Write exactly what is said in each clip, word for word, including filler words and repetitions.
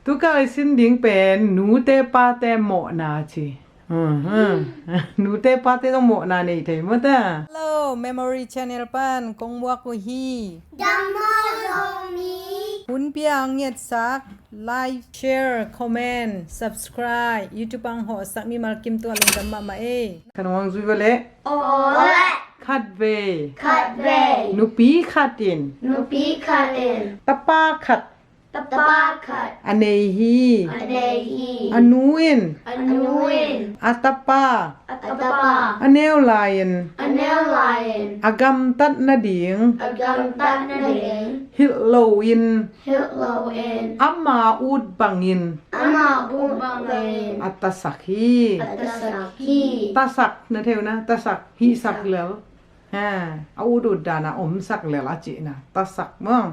Tukal i sin ding pen nute pate mawhna ci. Nute pate zong mawhna nei thei maw ta. Hello, Memory Channel pan kong muak uh hi. Dam maw Zomi? Hun pia ang ngetsak, like, share, comment, subscribe, YouTube ang hawhsak mimal kim tua lungdam mahmah ei. Khan wang zui va le. Aw le. Khat vei. Khat vei. Nupi khat in. Nupi khat in. Tapa khat. Tapa khat. A nei hi. A nei hi. A nu in. A nu in. A tapa. A tapa. A neu lai-in. A neu lai-in. A gamtat nading. A gamtat nading. Hilh loin. Hilh loin. Ama ut bangin. Ama ut bangin. A tasak hi. A tasak hi. Tasak na theu na, tasak, hihsak lel. Ha, a ut ut dan a omsak lel a cihna. Tasak maw.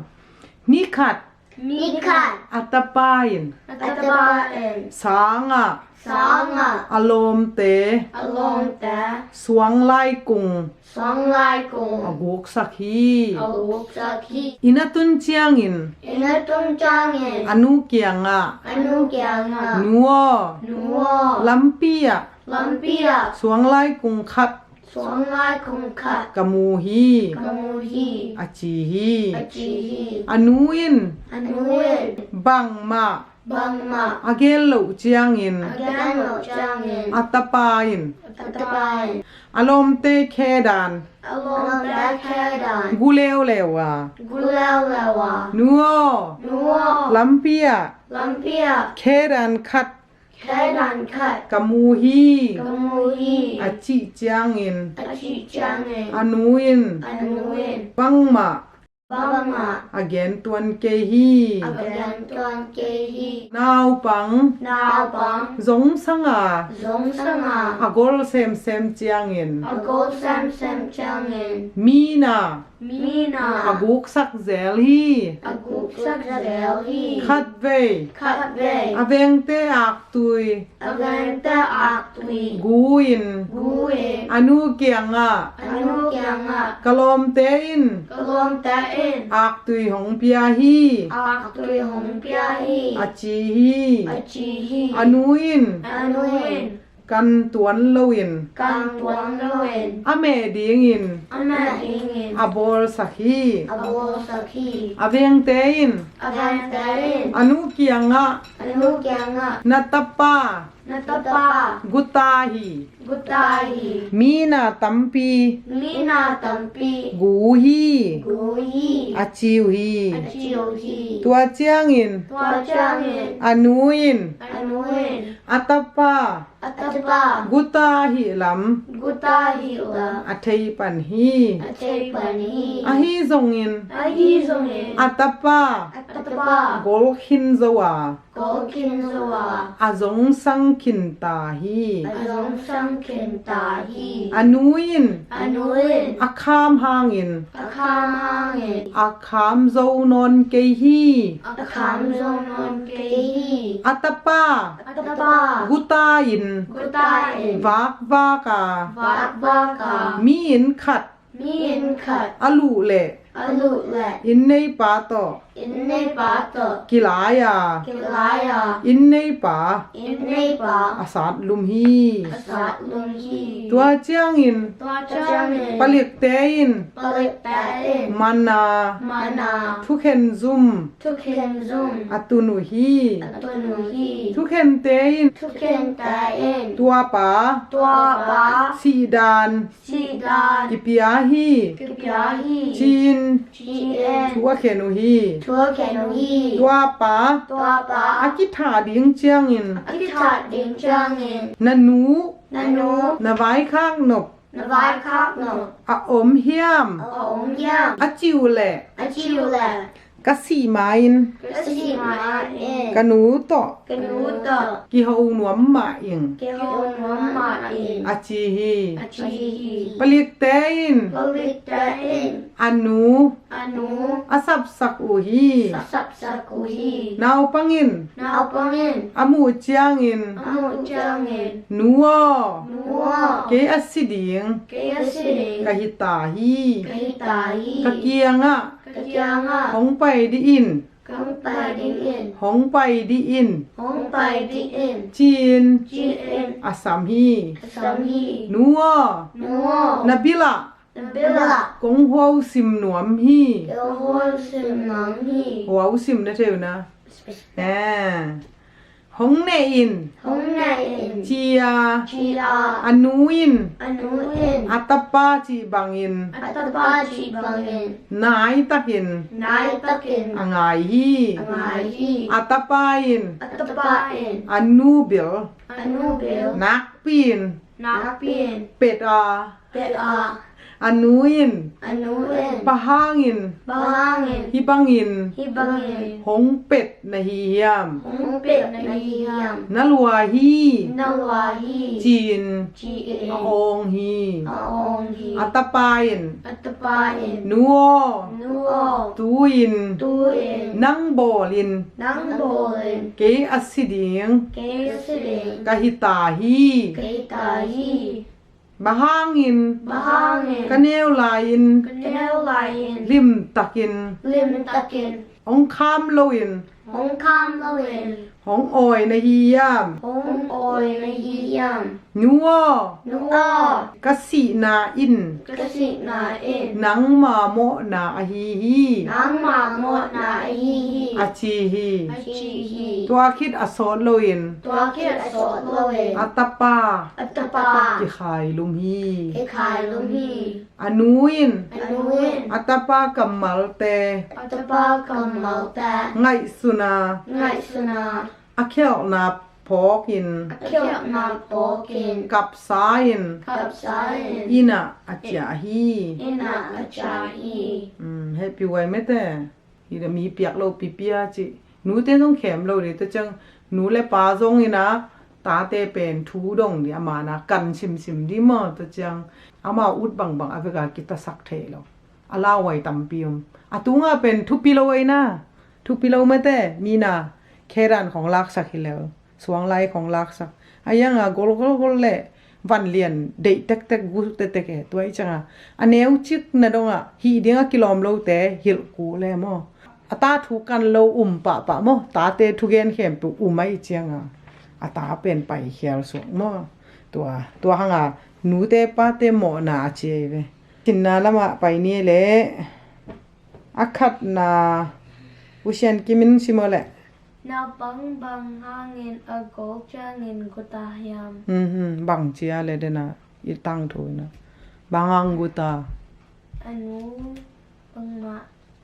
Ni khat. Ni khat. A tapa in. A tapa in. Sangah. Sangah. A lawmte. A lawmte. Suang laikung. Suang laikung. A guksak hi. A guksak hi. Inn a tun ciangin. Inn a tun ciangin. A nu kiangah. A nu kiangah. Nu aw. Nu aw. Lampi ah. Lampi ah. Suang laikung khat. Suang laikung khat. Ka mu hi. Ka mu hi. A ci hi. A ci hi. A nu in. A nu in. Bangmah. Bangmah. A gen loh ciangin. A gen loh ciangin. A tapa in. A tapa in. A lawmte khe dan. A lawmte khe dan. Gu leuleu a. Gu leuleu a. Nu aw. Nu aw. Lampi ah. Lampi ah. Khe dan khat. Khe dan khat. Ka mu hi. Ka mu hi. A cih ciangin. A cih ciangin. A nu in. A nu in. Bangmah. Bangmah. A gen tuan kei hi. A gen tuan kei hi. Naupang. Naupang. Zongsang a. Zongsang a. A gol semsem ciangin. A gol semsem ciangin. Mina. Mina. A guksak zel hi. A guksak zel hi. Khat vei. Khat vei. A vengte aktui. A vengte aktui. Gu in. Gu in. A nu kiangah. A nu kiangah. Ka lawmte in. Ka lawmte in. Aktui hong pia hi. Aktui hong pia hi. A ci hi. A ci hi. A nu in. A nu in. Kan tuan loin. Kan tuan loin. A meh dingin. A meh dingin. A bawlsak hi. A bawlsak hi. A vengte in. A vengte in. A nu kiangah. A nu kiangah. Na tapa. Na tapa. Guta hi. Guta hi. Mina tampi. Mina tampi. Gu hi. Gu hi. A ci uh hi. A ci uh hi. Tua ciangin. Tua ciangin. A nu in. A nu in. A tapa. A tapa. Guta hi lam. Guta hi lam. A thei pan hi. A thei pan hi. Ahi zongin. Ahi zongin. A tapa. A tapa. Gol khin zo a. Gol khin zo a. A zongsang khin ta hi. A zongsang khin ta hi. A nu in. A nu in. A kham hangin. A kham hangin. A kham zo nawn kei hi. A kham zo nawn kei hi. A tapa. A tapa. Guta in. Guta in. Vakvak a. Vakvak a. Mi inn khat. Mi inn khat. A luh leh. A luh leh. Inn neipa tawh. Inn neipa tawh. Kilai a. Kilai a. Inn neipa. Inn neipa. A sat lum hi. A sat lum hi. Tua ciangin. Tua ciangin. Palikte in. Palikte in. Mana. Mana. Thukhen zum. Thukhen zum. A tun uh hi. A tun uh hi. Thukhente in. Thukhente in. Tuapa. Tuapa. Sihdan. Sihdan. Kipia hi. Kipia hi. Ci-in. Ci-in. Thu a khen uh hi. Thu a khen uh hi. Tuapa. Tuapa. A kithah ding ciangin. A kithah ding ciangin. Na nu. Na nu. Na vaikhak nop. Na vaikhak nop. A om hiam. A om hiam. A ci uh leh. A ci uh leh. Ka sih ma-in. Ka sih ma-in. Ka nu tawh. Ka nu tawh. Kiho nuam mah ing. Kiho nuam mah ing. A ci hi. A ci hi. Palikte in. Palikte in. A nu. A nu. A sapsak uh hi. A sapsak uh hi. Naupang in. Naupang in. A muh ciangin. A muh ciangin. Nu aw. Nu aw. Kei a si ding. Kei a si ding. Ka hi ta hi. Ka hi ta hi. Ka kiangah. Ka kiangah. Hong pai dih in. Kong pai dingin. Hong pai dih in. Hong pai dih in. Ci-in. Ci-in. A sam hi. A sam hi. Nu aw. Nu aw. Na bilah. Na bilah. Kong huausim nuam hi. Kong huausim nuam hi. Huausim na thei uh na. Eh. Hong neh in. Hong neh in. Ci-a. Ci-a. A nu in. A nu in. A tapa cih bangin. A tapa cih bangin. Naitakin. Naitakin. A ngai hi. A ngai hi. A tapa in. A tapa in. A nu bil. A nu bil. Nakpi in. Nakpi in. Pet a. Pet a. A nu in. A nu in. Bang hangin. Bang hangin. Hih bangin. Hih bangin. Hong pet na hi hiam. Hong pet na hi hiam. Na lua hi. Na lua hi. Ci-in. Ci-in. A awng hi. A awng hi. A tapa in. A tapa in. Nu aw. Nu aw. Tu-in. Tu-in. Nang bawlin. Nang bawlin. Kei a si ding. Kei a si ding. Ka hi ta hi. Ka hi ta hi. Bang hangin. Bang hangin. Ka neu lai-in. Ka neu lai-in. Limtakin. Limtakin. Hong kham loin. Hong kham loin. Hong awi na hi hiam. Hong awi na hi hiam. Nu aw. Nu aw. Ka sihna in. Ka sihna in. Nangma mawhna ahi hi. Nangma mawhna ahi hi. A ci hi. A ci hi. Tua khit a sawt loin. Tua khit a sawt loin. A tapa. A tapa. Kikhailum hi. Kikhailum hi. A nu in. A nu in. A tapa kammalte. A tapa kammalte. Ngaihsun a. Ngaihsun a. A khialhna phawkin. A khialhna phawkin. Kapsa in. Kapsa in. Inn ah a ciah hi. Inn ah a ciah hi. Um, hehpih huai mete. Hi le mi piak lo pipia cih. Nute zong khem lo dih, tua ciang nu le pa zong in a, tate pen thu dong dih, a man a kan simsim dih maw, tua ciang amau ut bangbang a vek a kitasak thei lo. A lauhuai tampi om. A tunga pen thupi lo ahi na. Thupi lo mete, mi na, khedan khong laksak hi lel. Suanglai khong laksak. A iang a gol gol gol le vanlian deih tektek gu tektek e, tua i ciang a. A neu cik na dong a, hih ding a kilawm lote, hilh kul e maw. A ta thu kan lo um pahpah maw. Tate thugen khempeuh um a i ciang a. A ta pen paikhial suak maw. Tua, tua hang a, nute pate mawhna a ci ahi ve. Cinna lamah pai ni le. A khatna, U Sian Kim in sim aw le. Naupang bang hangin a gol ciangin guta hiam? Mhm, bang cia le dena i tangthu ina. Bang hang guta. A nu bangmah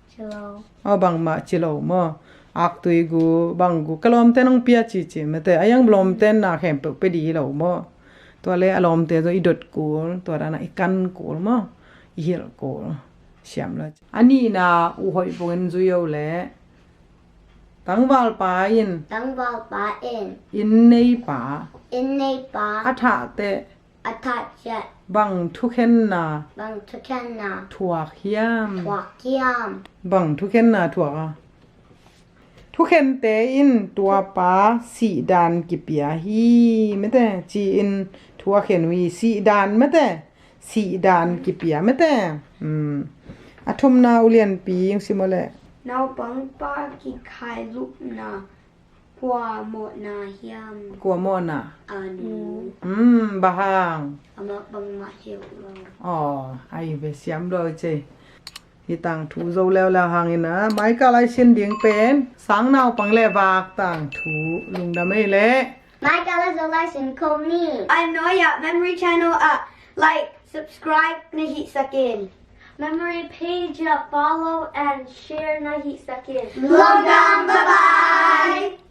ci lo. Aw, bangmah ci lo maw. Aktui gu, bang gu. Ka lawmte nong pia cici mete. A iang lawmte na khempeuh pe di lo maw. Tua le a lawmte zong i dot kul, tua dana i kan kul maw. I hilh kul. Siam lo. A nihna uh hoih bungin zui o le. Tangvalpa in. Tangvalpa in. Inn neipa. Inn neipa. A thah teh. A thah teh. Bang thukhenna. Bang thukhenna. Thuak hiam. Thuak hiam. Bang thukhenna thuak a. Thukhente in tuapa sihdan kipia hi mete. Ci-in thua khen uh hi sihdan mete. Sihdan kipia mete. Hmm. A thumna ulianpi ing sim aw le. Naupangpa kikhailupna kua mawhna hiam? Kua mawhna? A nu. Hmm, bang hang. Amah bangmah hilh lo. Aw, ai ve siam lo ce. Hi tangthu zo leuleu hangin a, maika lai sin ding pen sang naupang le vak tangthu lungdam ei le. Maika lai zo lai sin kho ni. A nuai ah Memory Channel ah like, subscribe na hihsak in. Memory page ah follow and share na hihsak in. Lungdam, bye bye.